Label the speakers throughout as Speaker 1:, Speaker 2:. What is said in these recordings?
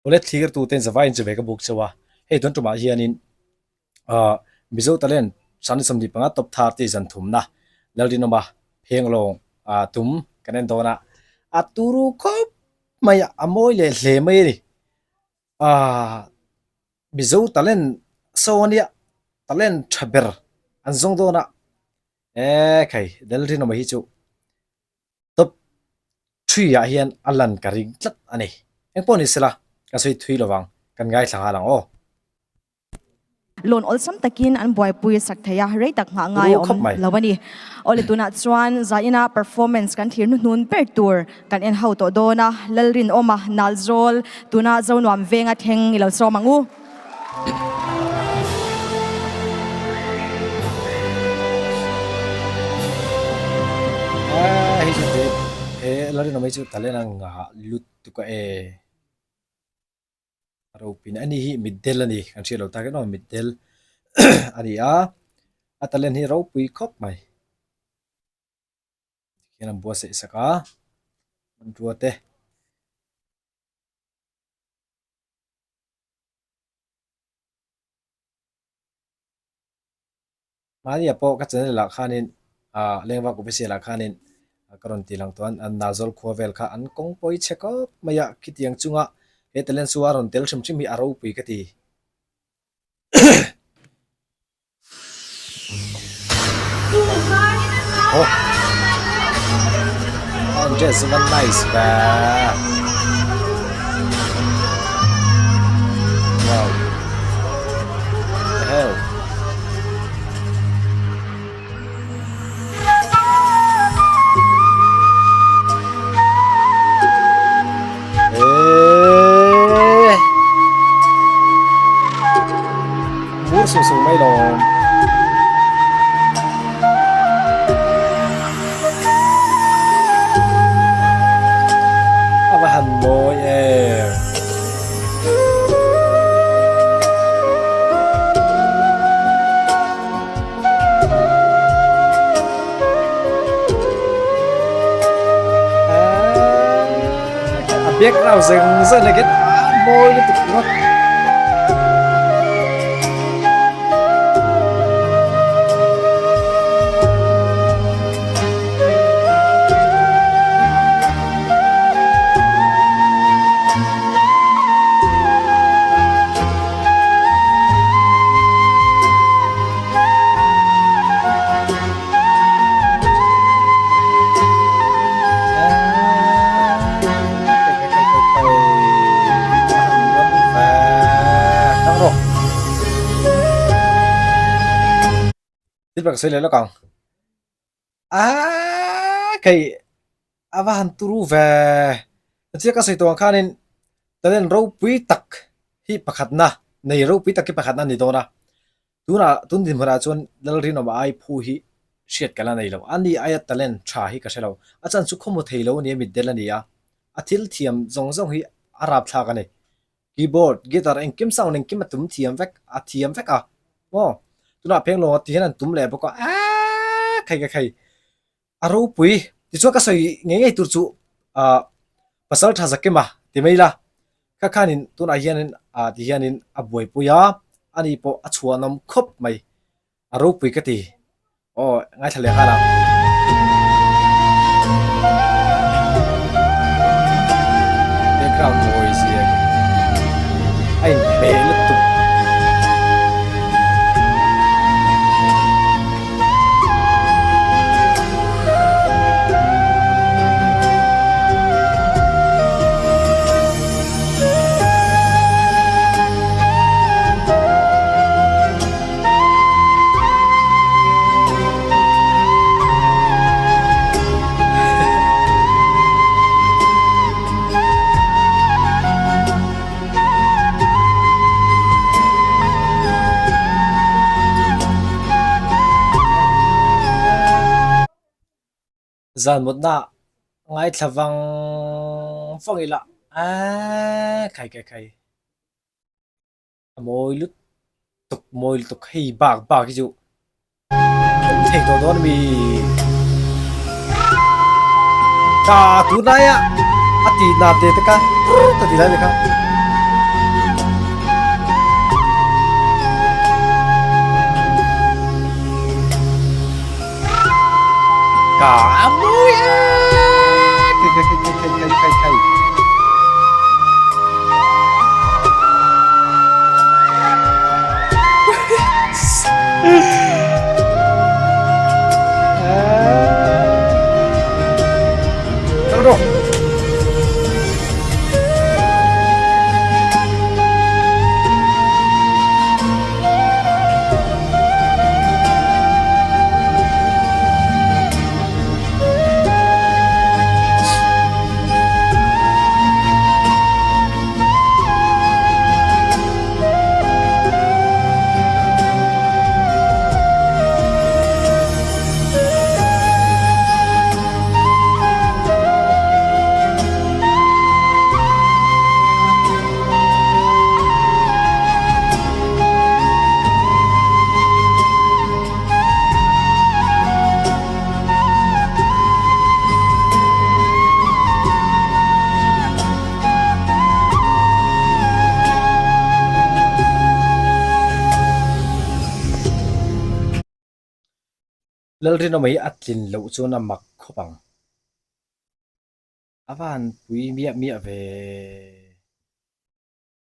Speaker 1: Awle thlir tu ten zavai in chuvei ka buk cheu a, hei tun tumah hianin ahh Mizo Talent 2025 top 30 zan thumna Lalrinawma Phenglawng ah tum kan en dawn a, a turu khawp mai a, a mawi leh hle mai a ni. Ahh Mizo Talent saw ania talent tha ber an zawng dawn a, eee khai Lalrinawma hi chu. Top three ah hian a lan ka ring tlat a ni. Engpawh ni sela, ka sawi thui lo vang, kan ngaithla nghal ang aw.
Speaker 2: Loan awlsam takin an buaipui sak thei a, rei tak nghah ngai a awm lo a ni. Awle tunah chuan zaina performance kan thlir hnuhnun ber tur kan en ho tawh dawn a, Lalrinawma Nalzawl tuna Zonuam venga thleng i lo sawm ang u.
Speaker 1: Hei chu te he Lalrinawma hi chu talent a ngah lutuk a e. A ropui ani hi mitdel a ni kan hriat loh tak em aw mitdel a ni a, a talent hi ropui khawp mai. Tikhian an buatsaih sak a hmanrua te. Mahnia pawh ka channel ah khanin ah lengvak official ah khanin ka rawn tih lang tawh a an Nazawr khua vel kha an kawng pawi chhe khawp mai a khitiang chunga he talent chu a rawn tel hrim hrim hi a ropui ka ti. Oh. An dress van nice ve. Wow. The hell. Eeeeh. Mur sung sung mai lawm. A va han mawi em. A background zeng zeng leh khian a mawi lutuk ringawt. A va han turu ve chiah ka sawi tawh ang khanin talent ropui tak hi pakhatna nei ropui tak hi pakhatna a ni dawn a tunah tun dinhmunah chuan Lalrinawma ai phu hi hriat ka la nei lo a ni aia talent tha hi ka hre lo a chan chu khawmu thei lo a ni a mitdel a ni a a thil thiam zawng zawng hi a rapthlak a ni. Keyboard, guitar engkim sound engkim a tum thiam vek a thiam vek a maw tunah phenglawng a ti hian an tum leh bawk a aaa khai ka khai a ropui tichuan ka sawi ngei ngei tur chu ah pasal tha zakima ti mai ila kha khanin tunah hianin ah ti hianin a buaipui a ani pawh a chhuanawm khawp mai. A ropui ka ti. Aw, ngaithla leh nghal ang. Background noise hi a inhmeh lutuk. Zan mutna ngaithla vang vang ila aaa khai khai khai. A mawi lutuk mawi lutuk hei bak bak hi chu awm thei tawh dawn ami ta tunlaia a tih dan te te kha a ti lai te kha. ka a mawi e khai khai khai khai khai khai khai. Lalrinawma hi a tlin loh chuan a mak khawp ang. A va han pui miah miah ve.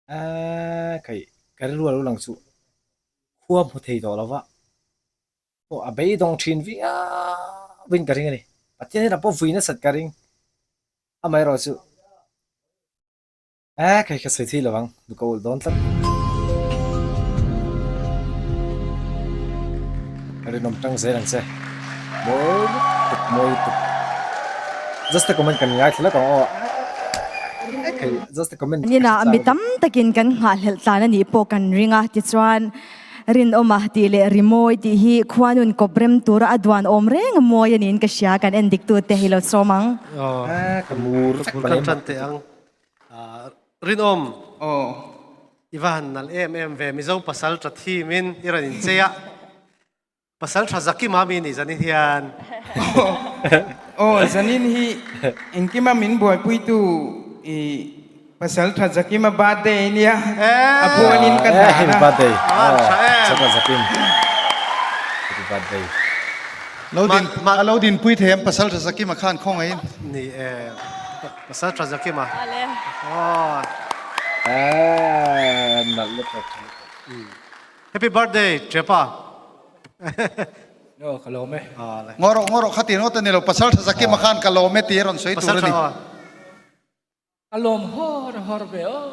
Speaker 1: Aaa kei ka rilru a lo lang chu khua hmu thei tawh lo va, aw a beidawng thin viau in ka ring a ni. Pathian hian a pawh vui nasat ka ring. Amaherawhchu. Aaa kei ka sawi thei lo ang, nu ka ulh dawn tlat. Ka rinawm tang zel ang che. Mawi lutuk, mawi lutuk. Just a comment kan ngaithla lawk ang aw. Aaa kei just a comment ka
Speaker 2: Nina
Speaker 1: hre chak
Speaker 2: mi
Speaker 1: a ni.
Speaker 2: tam takin kan nghahhlelh tlan a nih pawh kan ring a, tichuan Rinawma tih leh Rimawi tih hi khuanun kawp rem tura a duan awm reng a mawi a niin ka hria, kan en dik tute hi lo sawm ang.
Speaker 1: Aaa ka mur vek
Speaker 3: Bul
Speaker 1: mai
Speaker 3: kan
Speaker 1: a.
Speaker 3: tan teh ang. Rinawm.
Speaker 4: Aw.
Speaker 3: I va han nalh em em ve Mizo pasal tha thim in i rawn in chei a. Pasal tha Zakima mi ni zanin hian.
Speaker 4: Aw zanin hi engkima min buaipuitu i pasal tha Zakima birthday nia a puanin ka hlan a.
Speaker 1: Happy birthday. Aw Zakim. Happy birthday.
Speaker 5: Lo din a lo dinpui thei ang pasal tha Zakima khan khawngaihin.
Speaker 3: Ni e. Pasal tha Zakima. Aw.
Speaker 1: Aaa nalh lutuk tha lutuk.
Speaker 3: Happy birthday Chepa.
Speaker 6: Aw ka lawm e.
Speaker 5: Ngaw rawh ngaw rawh kha ti ringawt a ni lo pasal tha Zakima khan ka lawm e tih a rawn sawi tur a ni.
Speaker 6: A lawm hawr hawr ve aw.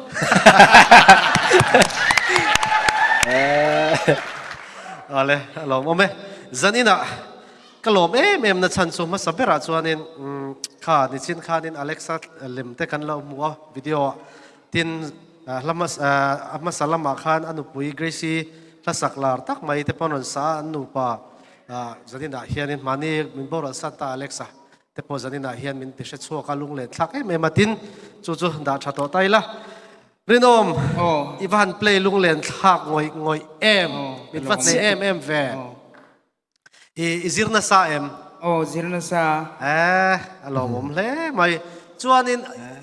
Speaker 3: Awle a lawm awm e. Zan inah ka lawm em em na chhan chu hmasa berah chuanin kha nichin khanin Alexa lem te kan lo hmu a video ah tin hla hmasa a hmasa lamah khan a nupui Gracie hlasak lar tak mai te pawh an rawn sa a an nupa zan inah hianin mahni min boral san ta Alexa te pawh zaninah hian min ti hre chhuak a lunglen thlak em em a tin chu chu dah tha tawh ta ila Rinawm i va han play lunglen thlak ngawih ngawih em min va hneh em em ve i i zir nasa em
Speaker 4: aw zir nasa
Speaker 3: eh a lawmawm hle mai chuanin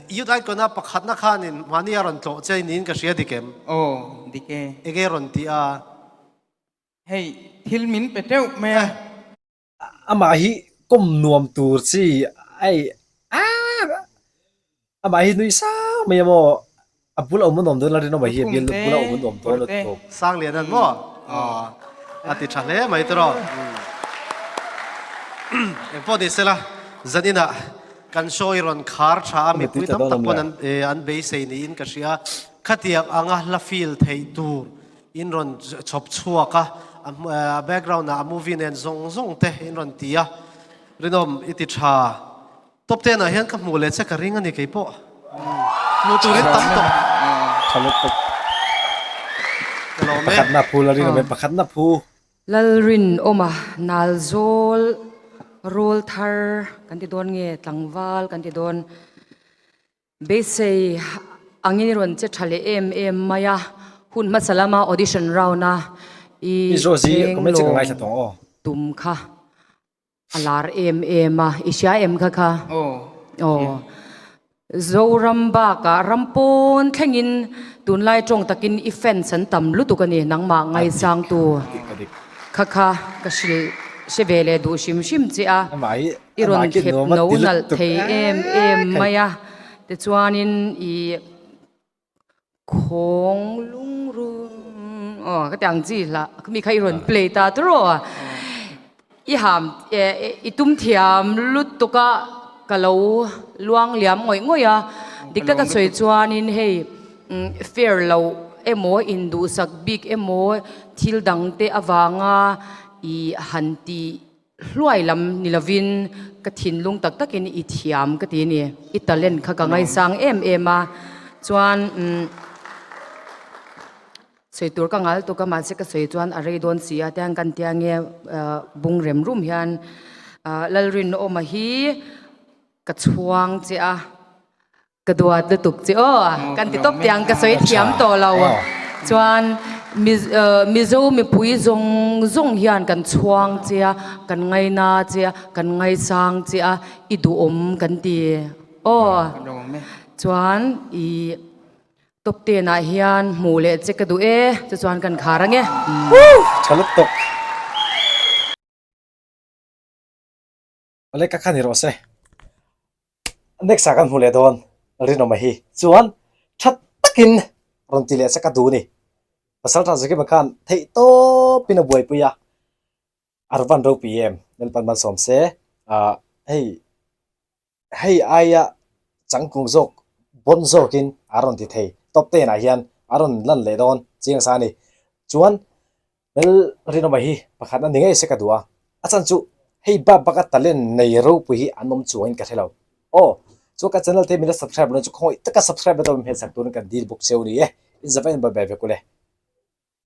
Speaker 3: youth icon a pakhatna khanin mahni a rawn tlawh che niin ka hria dik em
Speaker 4: aw dik e
Speaker 3: enge rawn ti a
Speaker 4: hei thil min pe teuh mai a
Speaker 1: Amah hi kawm nuam tur chi ai amah hi nui sang mai emaw a bula awm a nuam dawn la rinawm hi a bial bula awm a nuam dawn lutuk.
Speaker 3: Sanglian an maw? A ti tha hle mai tiraw. Engpawh ni sela zaninah kan show i rawn khar tha a mipui tam tak pawn an beisei niin ka hria. Khatiang anga hla feel theih tur In rawn chhawp chhuak a, a background ah a movie nen zawng zawng te in rawn ti a, Rinawm i ti tha. Top ten ah hian ka hmuh leh che ka ring a ni kei pawh. Hmuh turin tam tawh.
Speaker 1: Tha lutuk.
Speaker 3: Ka lawm e.
Speaker 1: Pakhatna phu la Rinawm e, pakhatna phu.
Speaker 7: Lalrinawma Nalzawl rawl thar kan ti dawn nge tlangval kan ti dawn. Beisei angin i rawn che tha leh em em mai a, hun hmasa lama audition round a i thleng lawm tum kha a lar em em a, i hria em kha kha? Aw. Zoram bakah ram pawn thlengin tunlai tawng takin i fans an tam lutuk a ni, nangmah ngaisangtu kha kha ka hrilh. Hre ve leh duh hrim hrim che a, i rawn thlep no nalh thei em em mai a, tichuanin i khawng lungrun aw ka ti ang chi hlah khami kha i rawn play ta tawrh a, i ham i tum thiam lutuk a ka lo luang liam ngawih ngawih a, dik taka sawi chuanin hei fair loh emaw induhsak bik emaw thil dangte avanga I han ti hluai lam ni lovin ka thinlung tak takin i thiam ka ti a ni. I talent kha ka ngaisang em em a, chuan umm sawi tur ka ngal tuk a, mahse ka sawi chuan a rei dawn si a, tiang kan tia nge bung rem rum hian Lalrinawma hi ka chhuang che a. Ka duat lutuk che aw, kan ti tawp tiang ka sawi thiam tawh lo. Chuan Mizo mipui zawng zawng hian kan chhuang che a, kan ngaina che a, kan ngaisang che a, i duhawm kan ti aw. Chuan i top ten ah hian hmuh leh che ka duh e, chu chuan kan khar ange.
Speaker 1: Tha lutuk. Awle ka khan i rawh se. Next ah kan hmu leh dawn Rinawma hi chuan tha takin rawn ti leh che ka duh ni. Pasal tha Zakima khan theih tawpin a buaipui a, a van ropui em Lalpan malsawm se ah hei hei aia changkung zawk bawn zawkin a rawn ti thei top ten ah hian a rawn lan leh dawn chiang sa a ni. Chuan Lal Rinawma hi pakhat a ni ngei se ka duh a, a chhan chu hei bak baka talent nei ropui hi an awm chuangin ka hre lo. Aw, chuan ka channel te min la subscribe lo chu khawngaih taka subscribe na tawp in hmelchak turin kan dil bawk cheu ni e. Inzava in bawi bai ve kul e.